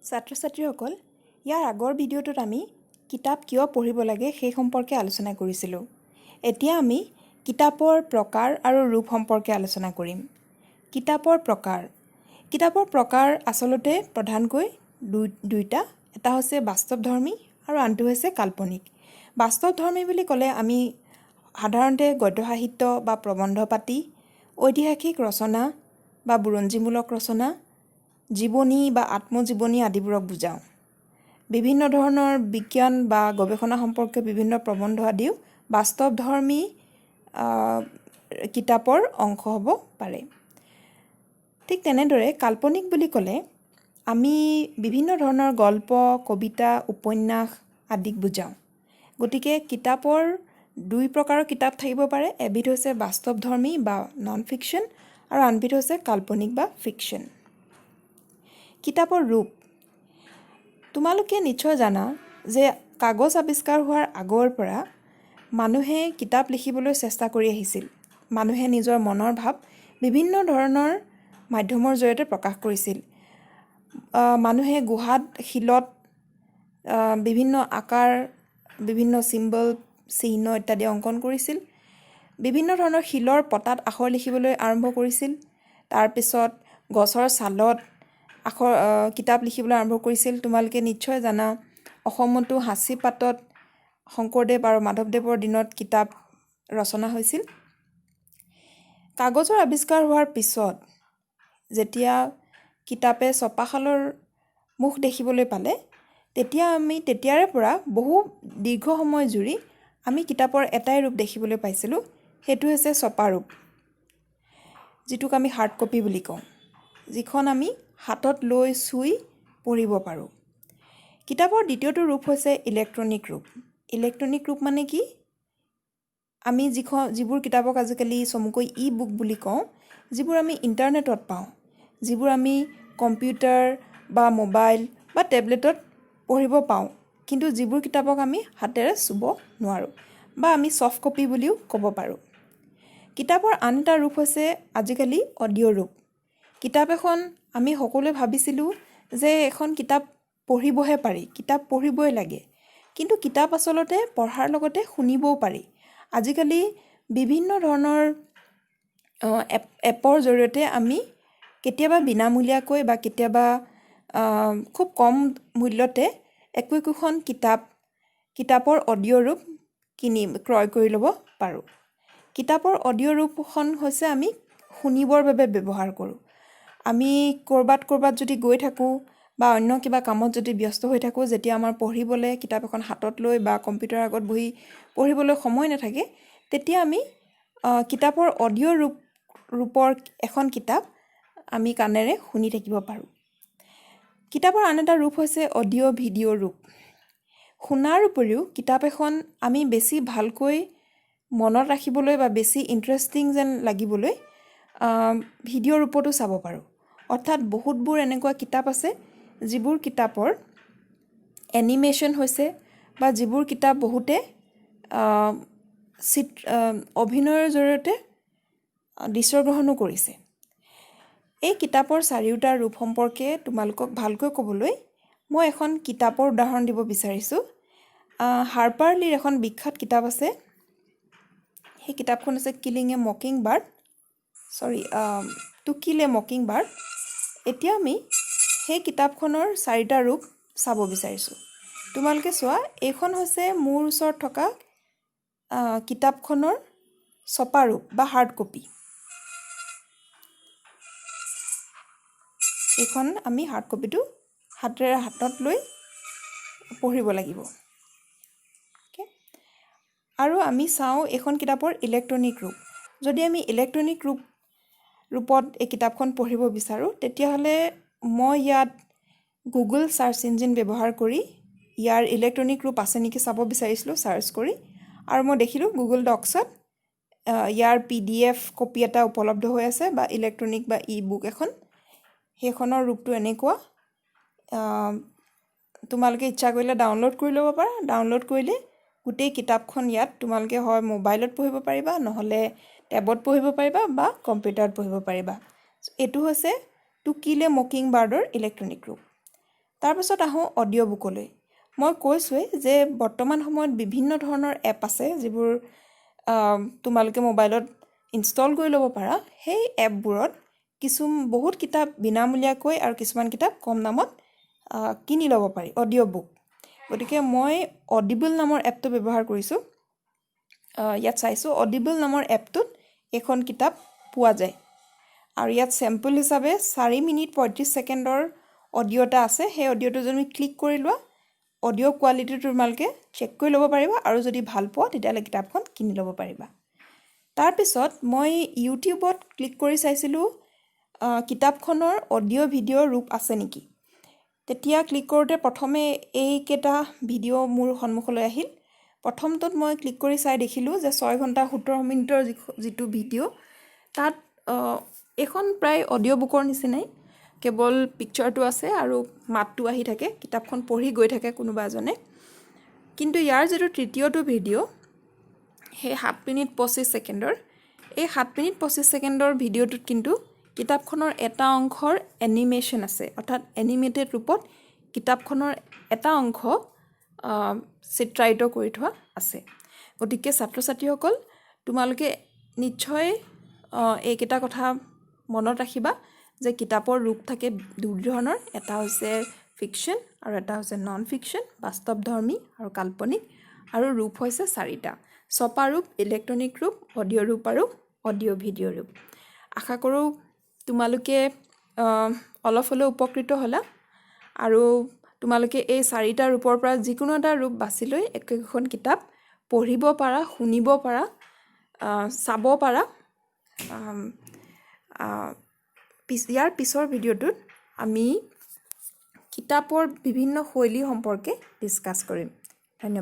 ছাত্ৰ ছাত্ৰীসকল, ইয়াৰ আগৰ ভিডিঅ'টোত আমি কিতাপ কিয় পঢ়িব লাগে সেই সম্পৰ্কে আলোচনা কৰিছিলোঁ। এতিয়া আমি কিতাপৰ প্ৰকাৰ আৰু ৰূপ সম্পৰ্কে আলোচনা কৰিম। কিতাপৰ প্ৰকাৰ। কিতাপৰ প্ৰকাৰ আচলতে প্ৰধানকৈ দুইটা, এটা হৈছে বাস্তৱধৰ্মী আৰু আনটো হৈছে কাল্পনিক। বাস্তৱধৰ্মী বুলি ক'লে আমি সাধাৰণতে গদ্য সাহিত্য বা প্ৰবন্ধ পাতি, ঐতিহাসিক ৰচনা বা বুৰঞ্জীমূলক ৰচনা, জীৱনী বা আত্মজীৱনী আদিবোৰক বুজাওঁ। বিভিন্ন ধৰণৰ বিজ্ঞান বা গৱেষণা সম্পৰ্কীয় বিভিন্ন প্ৰবন্ধ আদিও বাস্তৱধৰ্মী কিতাপৰ অংশ হ'ব পাৰে। ঠিক তেনেদৰে কাল্পনিক বুলি ক'লে আমি বিভিন্ন ধৰণৰ গল্প, কবিতা, উপন্যাস আদিক বুজাওঁ। গতিকে কিতাপৰ দুই প্ৰকাৰৰ কিতাপ থাকিব পাৰে, এবিধ হৈছে বাস্তৱধৰ্মী বা নন ফিকশ্যন আৰু আনবিধ হৈছে কাল্পনিক বা ফিকশ্যন। কিতাপৰ ৰূপ। তোমালোকে নিশ্চয় জানা যে কাগজ আৱিষ্কাৰ হোৱাৰ আগৰ পৰা মানুহে কিতাপ লিখিবলৈ চেষ্টা কৰি আহিছিল। মানুহে নিজৰ মনৰ ভাৱ বিভিন্ন ধৰণৰ মাধ্যমৰ জৰিয়তে প্ৰকাশ কৰিছিল। মানুহে গুহাত, শিলত বিভিন্ন আকাৰ, বিভিন্ন চিম্বল, চিহ্ন ইত্যাদি অংকন কৰিছিল। বিভিন্ন ধৰণৰ শিলৰ পতাত আখৰ লিখিবলৈ আৰম্ভ কৰিছিল। তাৰপিছত গছৰ ছালত আখৰ, কিতাপ লিখিবলৈ আৰম্ভ কৰিছিল। তোমালোকে নিশ্চয় জানা, অসমতো সাঁচি পাতত শংকৰদেৱ আৰু মাধৱদেৱৰ দিনত কিতাপ ৰচনা হৈছিল। কাগজৰ আৱিষ্কাৰ হোৱাৰ পিছত যেতিয়া কিতাপে ছপাশালৰ মুখ দেখিবলৈ পালে, তেতিয়া আমি তেতিয়াৰে পৰা বহু দীৰ্ঘ সময় জুৰি আমি কিতাপৰ এটাই ৰূপ দেখিবলৈ পাইছিলোঁ, সেইটো হৈছে ছপা ৰূপ, যিটোক আমি হাৰ্ড কপি বুলি কওঁ, যিখন আমি হাতত লৈ চুই পঢ়িব পাৰোঁ। কিতাপৰ দ্বিতীয়টো ৰূপ হৈছে ইলেক্ট্ৰনিক ৰূপ। ইলেক্ট্ৰনিক ৰূপ মানে কি? আমি যিবোৰ কিতাপক আজিকালি চমুকৈ ই বুক বুলি কওঁ, যিবোৰ আমি ইণ্টাৰনেটত পাওঁ, যিবোৰ আমি কম্পিউটাৰ বা মোবাইল বা টেবলেটত পঢ়িব পাওঁ, কিন্তু যিবোৰ কিতাপক আমি হাতেৰে চুব নোৱাৰোঁ বা আমি ছফ্ট কপি বুলিও ক'ব পাৰোঁ। কিতাপৰ আন এটা ৰূপ হৈছে আজিকালি অডিঅ' ৰূপ। কিতাপ এখন আমি সকলোৱে ভাবিছিলোঁ যে এখন কিতাপ পঢ়িবহে পাৰি, কিতাপ পঢ়িবই লাগে, কিন্তু কিতাপ আচলতে পঢ়াৰ লগতে শুনিবও পাৰি। আজিকালি বিভিন্ন ধৰণৰ এপৰ জৰিয়তে আমি কেতিয়াবা বিনামূলীয়াকৈ বা কেতিয়াবা খুব কম মূল্যতে একো একোখন কিতাপৰ অডিঅ' ৰূপ কিনি ক্ৰয় কৰি ল'ব পাৰোঁ। কিতাপৰ অডিঅ' ৰূপখন হৈছে আমি শুনিবৰ বাবে ব্যৱহাৰ কৰোঁ। আমি ক'ৰবাত ক'ৰবাত যদি গৈ থাকোঁ বা অন্য কিবা কামত যদি ব্যস্ত হৈ থাকোঁ, যেতিয়া আমাৰ পঢ়িবলৈ কিতাপ এখন হাতত লৈ বা কম্পিউটাৰৰ আগত বহি পঢ়িবলৈ সময় নাথাকে, তেতিয়া আমি কিতাপৰ অডিঅ' ৰূপৰ এখন কিতাপ আমি কাণেৰে শুনি থাকিব পাৰোঁ। কিতাপৰ আন এটা ৰূপ হৈছে অডিঅ' ভিডিঅ' ৰূপ। শুনাৰ উপৰিও কিতাপ এখন আমি বেছি ভালকৈ মনত ৰাখিবলৈ বা বেছি ইণ্টাৰেষ্টিং যেন লাগিবলৈ ভিডিঅ' ৰূপতো চাব পাৰোঁ। অৰ্থাৎ বহুতবোৰ এনেকুৱা কিতাপ আছে যিবোৰ কিতাপৰ এনিমেশ্যন হৈছে বা যিবোৰ কিতাপ বহুতে অভিনয়ৰ জৰিয়তে দৃশ্যগ্ৰহণো কৰিছে। এই কিতাপৰ চাৰিওটা ৰূপ সম্পৰ্কে তোমালোকক ভালকৈ ক'বলৈ মই এখন কিতাপৰ উদাহৰণ দিব বিচাৰিছোঁ। হাৰ্পাৰ লিৰ এখন বিখ্যাত কিতাপ আছে, সেই কিতাপখন হৈছে killing a mockingbird, sorry, to kill a mockingbird. এতিয়া আমি সেই কিতাপখনৰ চাৰিটা ৰূপ চাব বিচাৰিছোঁ। তোমালোকে চোৱা, এইখন হৈছে মোৰ ওচৰত থকা কিতাপখনৰ ছপা ৰূপ বা হাৰ্ড কপি। এইখন আমি হাৰ্ড কপিটো হাতেৰে হাতত লৈ পঢ়িব লাগিব। আৰু আমি চাওঁ এইখন কিতাপৰ ইলেক্ট্ৰনিক ৰূপ। যদি আমি ইলেক্ট্ৰনিক ৰূপত এই কিতাপখন পঢ়িব বিচাৰোঁ, তেতিয়াহ'লে মই ইয়াত গুগল চাৰ্চ ইঞ্জিন ব্যৱহাৰ কৰি ইয়াৰ ইলেক্ট্ৰনিক ৰূপ আছে নেকি চাব বিচাৰিছিলোঁ চাৰ্চ কৰি, আৰু মই দেখিলোঁ গুগল ডক্সত ইয়াৰ PDF copy এটা উপলব্ধ হৈ আছে বা ইলেক্ট্ৰনিক বা ই বুক এখন। সেইখনৰ ৰূপটো এনেকুৱা, তোমালোকে ইচ্ছা কৰিলে ডাউনলোড কৰি ল'ব পাৰা। ডাউনলোড কৰিলে গোটেই কিতাপখন ইয়াত তোমালোকে হয় মোবাইলত পঢ়িব পাৰিবা, নহ'লে টেবত পঢ়িব পাৰিবা বা কম্পিউটাৰত পঢ়িব পাৰিবা। এইটো হৈছে টু কিল এ মকিং বাৰ্ডৰ ইলেক্ট্ৰনিক ৰূপ। তাৰপাছত আহোঁ অডিঅ' বুকলৈ। মই কৈছোঁৱেই যে বৰ্তমান সময়ত বিভিন্ন ধৰণৰ এপ আছে, যিবোৰ তোমালোকে মোবাইলত ইনষ্টল কৰি ল'ব পাৰা। সেই এপবোৰত বহুত কিতাপ বিনামূলীয়াকৈ আৰু কিছুমান কিতাপ কম দামত কিনি ল'ব পাৰি, অডিঅ' বুক। গতিকে মই অডিবল নামৰ এপটো ব্যৱহাৰ কৰিছোঁ। ইয়াত চাইছোঁ, অডিবল নামৰ এপটোত এইখন কিতাপ পোৱা যায় আৰু ইয়াত চেম্পল হিচাপে 4 মিনিট 35 ছেকেণ্ডৰ অডিঅ' এটা আছে। সেই অডিঅ'টো যদি তুমি ক্লিক কৰি লোৱা, অডিঅ' কোৱালিটিটো তোমালোকে চেক কৰি ল'ব পাৰিবা আৰু যদি ভাল পোৱা, তেতিয়াহ'লে কিতাপখন কিনি ল'ব পাৰিবা। তাৰপিছত মই ইউটিউবত ক্লিক কৰি চাইছিলোঁ কিতাপখনৰ অডিঅ' ভিডিঅ' ৰূপ আছে নেকি। তেতিয়া ক্লিক কৰোঁতে প্ৰথমে এইকেইটা ভিডিঅ' মোৰ সন্মুখলৈ আহিল। প্ৰথমটোত মই ক্লিক কৰি চাই দেখিলোঁ যে 6 ঘণ্টা 17 মিনিটৰ যিটো ভিডিঅ', তাত এইখন প্ৰায় অডিঅ' বুকৰ নিচিনাই, কেৱল পিকচাৰটো আছে আৰু মাতটো আহি থাকে, কিতাপখন পঢ়ি গৈ থাকে কোনোবা এজনে। কিন্তু ইয়াৰ যিটো তৃতীয়টো ভিডিঅ', সেই 7 মিনিট 25 ছেকেণ্ডৰ, এই 7 মিনিট 25 ছেকেণ্ডৰ ভিডিঅ'টোত কিন্তু কিতাপখনৰ এটা অংশৰ এনিমেশ্যন আছে, অৰ্থাৎ এনিমেটেড ৰূপত কিতাপখনৰ এটা অংশ চিত্ৰায়িত কৰি থোৱা আছে। গতিকে ছাত্ৰ ছাত্ৰীসকল, তোমালোকে নিশ্চয় এইকেইটা কথা মনত ৰাখিবা যে কিতাপৰ ৰূপ থাকে দুই ধৰণৰ, এটা হৈছে ফিকশ্যন আৰু এটা হৈছে নন ফিকশ্যন, বাস্তৱধৰ্মী আৰু কাল্পনিক। আৰু ৰূপ হৈছে চাৰিটা: ছপা ৰূপ, ইলেক্ট্ৰনিক ৰূপ, অডিঅ' ৰূপ আৰু অডিঅ' ভিডিঅ' ৰূপ। আশা কৰোঁ তোমালোকে অলপ হ'লেও উপকৃত হ'লা আৰু তোমালোকে এই চাৰিটা ৰূপৰ পৰা যিকোনো এটা ৰূপ বাছি লৈ একোখন কিতাপ পঢ়িব পাৰা, শুনিব পাৰা, চাব পাৰা। ইয়াৰ পিছৰ ভিডিঅ'টোত আমি কিতাপৰ বিভিন্ন শৈলী সম্পৰ্কে ডিছকাছ কৰিম। ধন্যবাদ।